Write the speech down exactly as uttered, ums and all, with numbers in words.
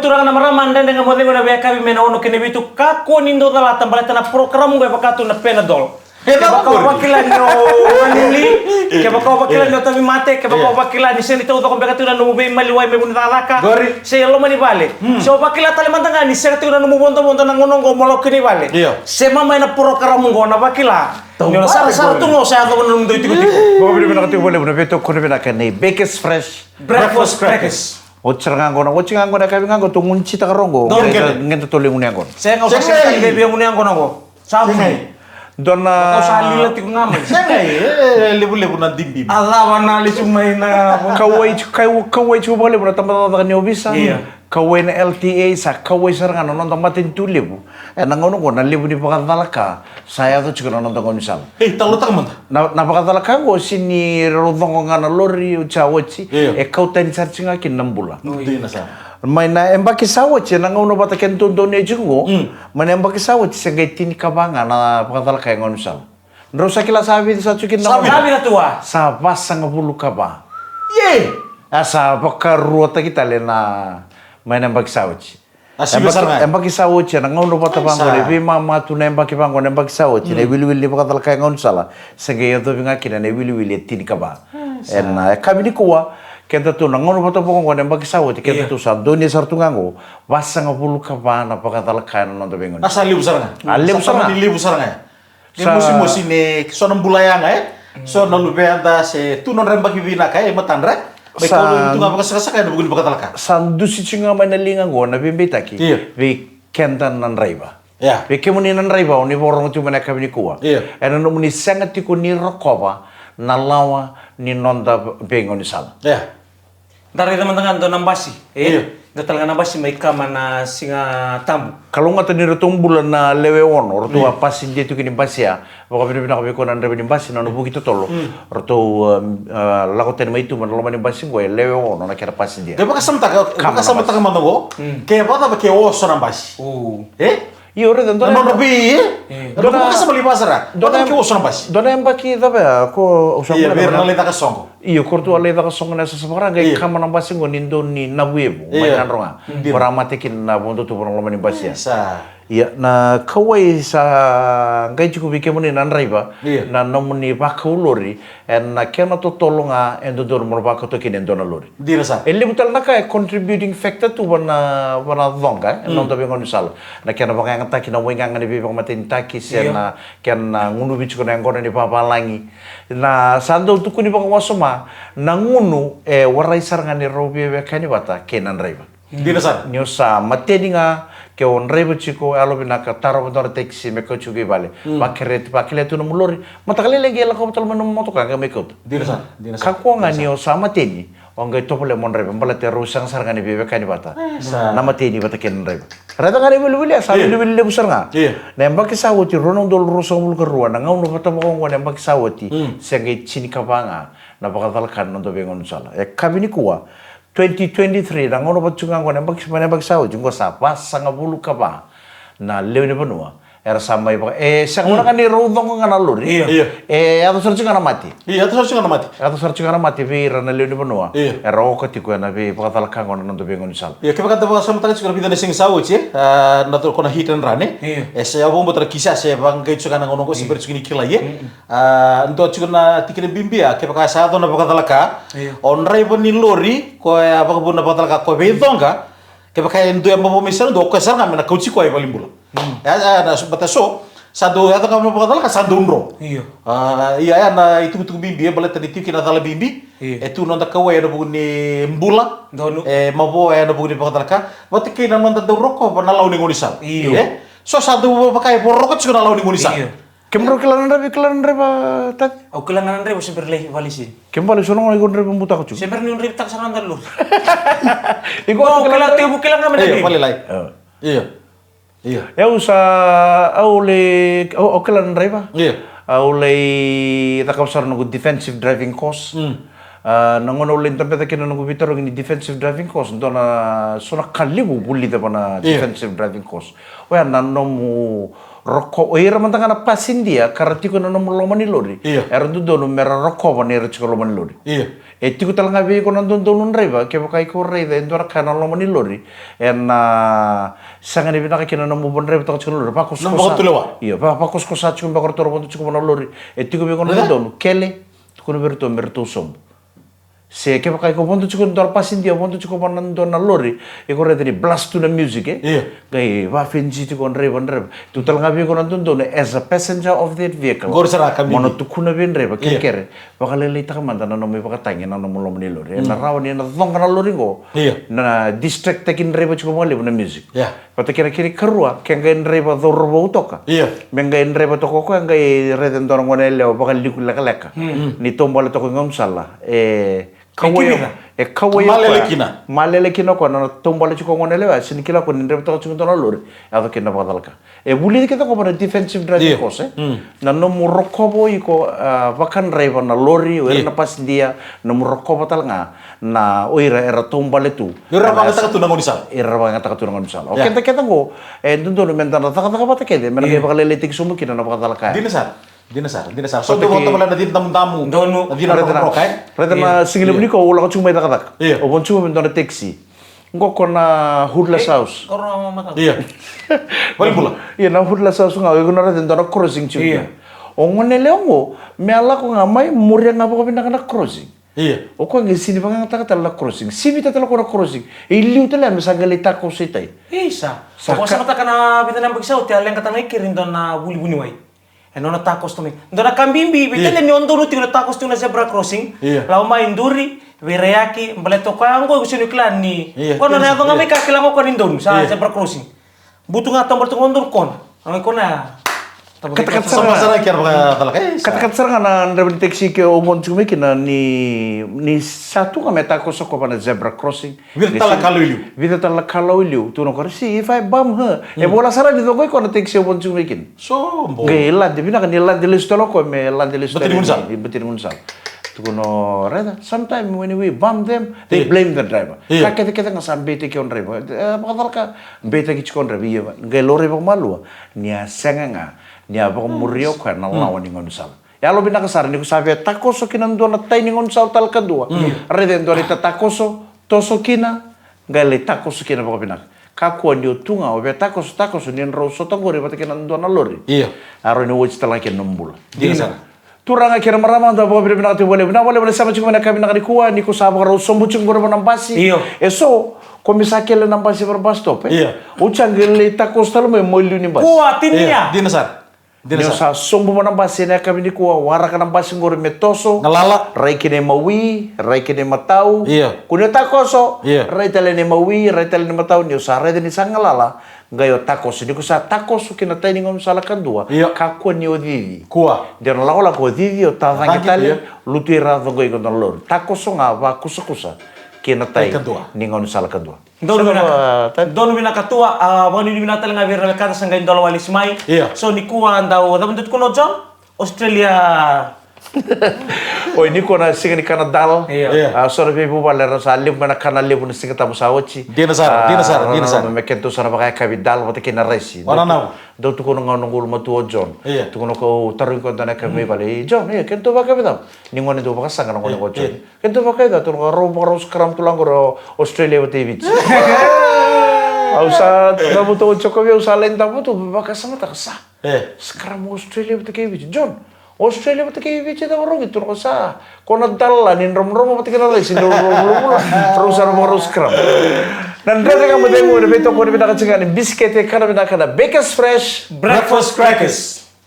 Turaga na marama, Dredre Ga Mo Cegu ena veiyakavi mai na ono ki na vitu. Kakua ni dau calata baleta na porokaramu qo e vaka tu na Panadol. Kevaka o vakila ni o manili, kevaka o vakila ni o tauvimate, kevaka o vakila ni sega ni taucoko beka tiko na nomu veimaliwai mai vunacakacaka, se loma ni vale, se o vakila tale mada ga ni sega tiko na nomu vodovodo na gauna oqo mo lako kina i vale, se mama ena porokaramu oqo na vakila ni o na sarasara tu ga o sa yacova na nomu dau itikotiko. Vakavinavinaka tiko vakalevu na veitokoni vinaka nei Bakers Fresh Breakfast Crackers. Oti sara ga oqo na, oti ga oqo na yakavi ga oqo, tou gunucitaka rogo. Qeda tolu e gunu yaqona. Sega, o sa sega ni via gunu yaqona oqo. Sa vuni. Dua na, kau sa lila tiko ga mai. Sega, e levulevu na dibi. A cava na lesu mai na. Kauwai tiko, kau, kauwai tiko vakalevu na tabacakacaka ni ovisa. Kauwai na L T A, sa kauwai sara ga na noda matanitu levu. Ena gauna oqo na levu ni vakacalaka sa yaco tiko na noda gaunisala. Ei, talotaka mada. Na, na vakacalaka oqo sega ni rau coqa ga na lori oti sa oti, e kau tani sara tiko ga kina na bula. Dina sara. Mai na yabaki sa oti, ena gauna vata kei na dodonu e tiko oqo, mai na yabaki sa oti se qai tinikava ga na vakacalaka e gaunisala. Drau sa kila sa vica sa tiko kina na gaunisala? Sa vica tu a? Sa vasagavulu ka va. Ia! A sa vakaruataki tale na mai na yabaki sa oti. A sivia sara ga. Yabaki sa oti, ena gauna vata vaqo, e veimama tu na yabaki vaqo, na yabaki sa oti, na iwiliwili ni vakacalaka e gaunisala se qai yacovi ga kina na iwiliwili e tinikava. Ena yakavi nikua, kedatou na gauna vata vaqo na yabaki sa oti, kedatou sa donuya sara tu ga oqo, vasagavulu ka va na vakacalaka ena noda veigaunisala. A sa levu sara ga. A levu sara ga. Ni levu sara ga. Ni mosimosi ni so na bula yaga, e? So na luveda se tu nodra yabaki vinaka e matadra. Mai sa, kau tu ga vakasakasaka ena vuku ni vakacalaka. Sa dusi tiko ga mai na liga oqo na veibeitaki vei keda na draiva. Vei kemuni na draiva o ni vakarorogo tiko mai na yakavi nikua, ena nomuni sega tiko ni rokova na lawa ni noda veigaunisala. Da raica mada ga dua na basi, e? Io. Dua tale ga na basi mai kama na Siga Tabu. Kalougata ni ratou bula na lewe ono, ratou a pasidia tu ki ni basi ya. Vakavinavinaka vei koya na draiva ni basi, na nona vuki totolo. Ratou, um, uh, lako tani mai tuba na loma ni basi qo e lewe ono na kena pasidia. Qai vakasamataka, vakasamataka mada qo. Ke vakacava ke oso na basi? E? Io, raica, dua na nodra vei, e? Dua na vakasama li vasara. Dua na ke oso na basi. Dua na yabaki cava ya ko au sa vei ira na lai caka soqo. Io, ko ratou a lai caka soqo na yasayasa vaka ra qai kama na basi qo ni dau ni Navuyevu mai Nadroga. Ko ra mate kina na vodo tu vua na loma ni basi ya. Ia, na kauwai sa qai tiko vei kemuni na draiva, na nomuni vakau lori, ena kena totolo ga e dodonu mo na vakauta kina e dua na lori. Dina sara. E levu tale na ka e contributing factor tu vua na, vua na coqa e noda veigaunisala. Na kena vakayagataki na waigaga ni veivakamatenitaki se na kena gunuvi tiko na yaqona ni vavalagi. Na sa dau tukuni vakawasoma na gunu e warai sara ga ni rau veiwekani vata kei na draiva. Dina sara. Ni o sa mateni ga, ke o draiva tiko, yalovinaka tarova dua na tekisi me kau tiko i vale. Vakereti, vakelea tu nomu lori. Mataka lailai qai lakova tale mai nomu motoka qai mai kauta. Dina sara, dina sara. Kakua ga ni o sa mateni, o qai tovolea mo draiva, baleta e rau sega sara ga ni veiwekani vata. Na mateni vata kei na draiva. Raica ga na iwiliwili, a sa wiliwili levu sara ga. Na yabaki sa oti, rua na udolu ruasagavulu ka rua, na gauna vata vakaoqo na yabaki sa oti, se qai tinikava ga na vakacalaka na noda veigaunisala. E kavi nikua, twenty twenty-three, na gauna vata tiko ga oqo na yabaki, na yabaki sa oti, oqo sa vasagavulu ka va na lewe ni vanua era sa mai vaka, e, sega mada ga ni rau coqa ga na lori. Io. E yaco sara tiko ga na mate. Io, yaco sara tiko ga na mate. Yaco sara tiko ga na mate vei ira na lewe ni vanua era oka tiko ena veivakacalaka oqo na noda veigaunisala. Io, kevaka da vakasamataka tiko na vica na siga sa oti, e, na toro ko na hit and run, e. E se, au vakabauta na kisi a se vaqai tiko ga na gauna oqo se bera tiko ni kilai, e. A, dua tiko na tikina bibi ya, kevaka sa yaco na vakacalaka, o draiva ni lori, ko e a vakavuna vakacalaka, ko veicoqa, kevaka e dua e mavoa mai sara dua, o koya sara ga me na kauti koya i valenibula. Ia, ia, na so, bata so, sa dau yaco ga na vakacalaka, sa dau dro. Io. A, ia, ia na itukutuku bibi, e baleta ni tiko kina na cala bibi, e tu noda kauwai ena vuku ni bula, e mavoa ena vuku ni vakacalaka, vata kei na noda dau rokova na lawa ni gaunisala. Io. E? So sa dau vaka e voroko tiko na lawa ni gaunisala. Io. Kemudrau kila na draiva, kila na draiva, Tati? Au kila ga na draiva, se bera lai vale sini. Kemu vale so na gauna iko draiva butako tiko. Se bera niu draivataka sara na lori. Iko kila, kila ga me na. Io, vale lai. Io. Io. Au sa, au lai, au, au kila na draiva. Io. Au lai cakava sara noqu defensive driving course. Mm. Ah, na gauna au lai dabeca kina na noqu veitarogi ni defensive driving course, dua na so na ka levu vulica va na defensive driving course. Oya na nomu roko, o ira mada ga na pasidia ka ra tiko ena nomu loma ni lori. Era dodonu me ra rokova ni ra tiko loma ni lori. E tiko tale ga vei iko na dodonu draiva, kevaka iko raica e dua na ka ena loma ni lori, ena sega ni vinaka kina nomu vadraivataka tiko na lori. Vakosokosa. Io, vakosokosa tiko beka ratou ra vodo tiko va na lori. E tiko vei iko na dodonu, kele, tukuna vei ratou me ratou sobu. Se kevaka iko vodo tiko dua na pasidia, vodo tiko va na dua na lori, iko raica ni blast tu na music, e? Qai vafenji tiko draiva, draiva. Tu tale ga vei iko na dodonu as a passenger of that vehicle. Qori sara ka bibi. Mo na tukuna vei draiva, kerekere, vakalailaitaka mada na nomu ivakatagi na nomu loma ni lori. Ena rawa ni na coqa na lori qo. Na distract taki draiva tiko vakalevu na music. Vata kei na kena ikarua, ke qai draiva cauravou toka. Me qai draiva toka o koya, qai raica e dua na gone yalewa vakaliku lekaleka. Ni taubale toka i gaunisala. E kauwai o koya. Malele kina. Malele kina o koya na taubale tiko o gone yalewa, sega ni kila o koya ni draiva toka tiko e dua na lori. Yaco kina na vakacalaka. E vulici kece qo va na defensive driving course, e? Na nomu rokova o iko, ah, vakadraiva na lori, o ira na pasidia, nomu rokova tale ga na o ira era taubale tu. Ira era vakayagataka tu na gaunisala. Ira era vakayagataka tu na gaunisala. O keda kece qo, e dodonu me da na cakacaka vata kece me na qai vakalailaitaki sobu kina na vakacalaka ya. Dina sara, dina sara, dina sara. So dou vata vata na cina damudamu. Donu. Na cina rokoroka, e? Raica na siga levu ni ko au lako tiko mai cakacaka. Au vodo tiko mai dua na taxi. Qo ko na Hoodless House. Ia. Valenibula. Ia na Hoodless House ga, iko na raica e dua na crossing tiko. Ia. O gone yalewa qo, me a lako ga mai, muria ga vakavinaka na crossing. Ia. O koya qai sega ni vakayagataka tale na crossing. Sivita tale o koya na crossing. E liu tale ya me sa qai lai takoso i tai. Isa. Sa vakasamataka na vica na yabaki sa oti, a leqa tale ga i keri dua na vuli vuniwai. E nona takoso tu mai. Dua na ka bibi, vei tale ni o donu tiko na takoso tiko na zebra crossing. Ia. Lako mai duri, veiraiyaki, baleta o koya qo, iko sega ni kila ni. Ia. Koya nona yaco ga mai ka kila ga o koya ni donu, sa zebra crossing. Butu ga taubale tu ga o donu kona. Au kona. Katakata sara ga. Katakata sara ga na draiva ni taxi ke o gone tiko mai kina ni, ni sa tu ga me takoso ko va na zebra crossing. Vica tale na ka lau i liu. Vica tale na ka lau i liu. Tukuna o koya, "See, if I bump her." E vola sara ni coqo i koya na taxi e vodo tiko mai kina. Sobo. Qai lade vinaka ni lade lesu tale o koya me lade lesu tale i bati ni gaunisala. Tukuna o raica, sometimes when we bump them, they blame the driver. Ka kece kece ga sa beitaki o draiva. E vakacalaka, beitaki tiko o draiva. Ia, qai laurai vakamalua ni a sega ga ni a vakamuria o koya na lawa ni gaunisala. Yalo vinaka sara ni ko sa via takoso kina dua na tai ni gaunisala tale kadua. Raica e dua na itatakoso, toso kina, qai lai takoso kina vakavinaka. Kakua ni o tu ga o via takoso, takoso ni drau sota qori vata kei na dua na lori. Ia. A rawa ni oti tale ga kina nomu bula. Dina sara. Turaga kei na marama, da vakavinavinaka tiko vakalevu. Vinaka vakalevu na sema tiko mai na yakavi vinaka nikua, ni ko sa vakarau sobu tiko qori va na basi. Io. E so, ko me sa kele na basi va na bus stop, e? Ia. O sa qai lai takoso tale mai, mai liu ni basi. Kua, tinia. Ia, dina sara. Ni o sa sobu va na basi ena yakavi nikua, waraka na basi qori me toso. Galala. Rai kina imawi, rai kina imatau. Ia. Ko ni o takoso. Ia. Rai tale na imawi, rai tale na imatau. Ni o sa raica ni sa galala, qai o takoso. Ni ko sa takoso ki na tai ni gaunisala kadua. Ia. Kakua ni o cici. Kua. De o na lakolako o cici, o tacaqe tale, ia, lutu i ra, coqo iko na lori. Takoso ga vakusakusa ki na tai ni gaunisala kadua. Donu vinaka. Donu vinaka Tua, a, vakanuinui vinaka tale ga vei ira na wekada sa qai dola walesi mai. Ia. So nikua dau, cava dau tukuna o John? Australia. Oi, nikua na siga ni kana dal. Ia. Ia. A, so na veivuvale era sa levu mai na kana levu na Siga Tabu sa oti. Dina sara, dina sara, dina sara. Me kedatou sa na vakayakavi dal vata kei na raisi. Dau tukuna ga o noqu ulumatua o John. Ia. Tukuna ko, tarogi koya dua na yakavi mai vale. Ei John, ia, kedatou vakayakavi cava? Ni gone dau vakasaqa na gone ko John. Ia. Keda vakaita, tukuna, rau vakarau scrum tu la qori o Australia vata i Viti. Au sa cavuta o Djokovic, au sa lai cavuta, vakasamataka sa. E. Scrum o Australia vata kei Viti. John, Australia vata kei Viti, cava rau qi, tukuna sa. Ko na dala ni dromodromo vata kei na raisi, drau, drau, drau, drau, rau sa na vakarau scrum. Na Dredre Ga Mo Cegu, na veitokoni vinaka tiko ga ni bisikete, kana vinaka na Bakers Fresh Breakfast Crackers.